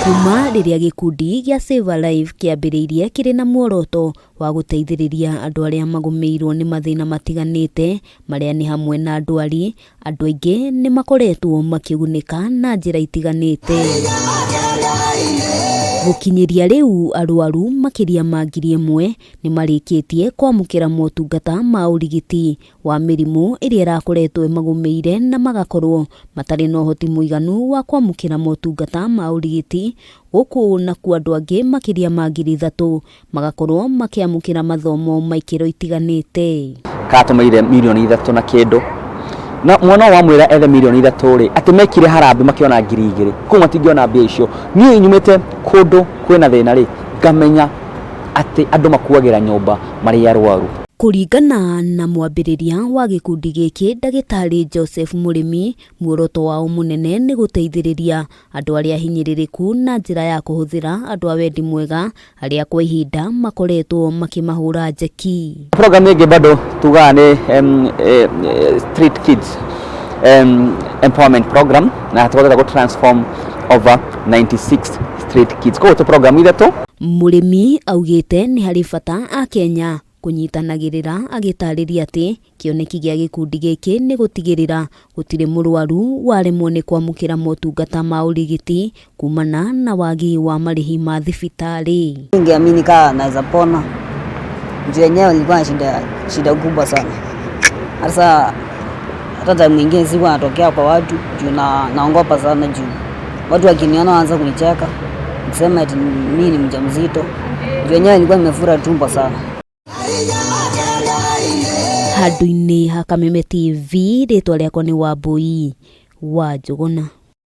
Kuma rĩrĩa gĩkundi gĩa Save a Life kĩambĩrĩirie kĩrĩ na muoroto wa gũteithĩrĩria andũ arĩa magũmĩirwo nĩ mathĩna matiganĩte marĩa nĩ hamwe na ndwari, andũ aingĩ nĩ makoretwo makĩgunĩka na njĩra itiganĩte. Gũkinyĩria rĩu arwaru makĩria ma 1000 nĩ marĩkĩtie kwamũkĩra motungata ma ũrigiti wa mĩrimũ ĩrĩa ĩrakoretwo ĩmagũmĩire na magakorwo matarĩ na ũhoti mũiganu wa kwamũkĩra motungata ma ũrigiti, gũkũ nakuo andũ angĩ makĩria ma 3000 magakorwo makĩamũkĩra mathomo ma ikĩro itiganĩte. Karatũmĩire mirioni 3 na kĩndũ na mwana ũyũ wamwĩra ethe mirioni 3 rĩ, atĩ mekire harambĩ makĩona 2000 kũu matingĩona mbia icio. Niĩ nyumĩte kũndũ kwĩna thĩna rĩ, ngamenya atĩ andũ makuagĩra nyũmba marĩ arwaru. Kũringana na mwambĩrĩria wa gĩkundi gĩkĩ ndagĩtarĩ Joseph Mũrĩmi, muoroto wao mũnene nĩ gũteithĩrĩria andũ arĩa ahinyĩrĩrĩku na njĩra ya kũhũthĩra andũ a wendi mwega arĩa kwa ihinda makoretwo makĩmahũra njeki. Program ĩngĩ bado tugaga nĩ Street Kids Empowerment Program na tũhotete gũ transform over 96 street kids. Koguo tũ program ithatũ. Mũrĩmi augĩte nĩ harĩ bata Akenya kũnyitanagĩrĩra agĩtarĩria atĩ kĩoneki gĩa gĩkundi gĩkĩ nĩ gũtigĩrĩra gũtirĩ mũrwaru waremwo nĩ kwamũkĩra motungata ma ũrigiti kumana na wagi wa marĩhi ma thibitarĩ. Ningeamini kaa naweza pona juu yenyewe nilikuwa na shida, shida kubwa sana. Sasa hata time mwingine sikuwa natokea kwa watu juu na naogopa sana juu watu wakiniona waanza kunicheka kusema eti mimi ni mjamzito juu yenyewe nilikuwa nimefura tumbo sana. Handũ-inĩ ha Kameme TV, rĩtwa rĩakwa nĩ Wambui wa Njũgũna.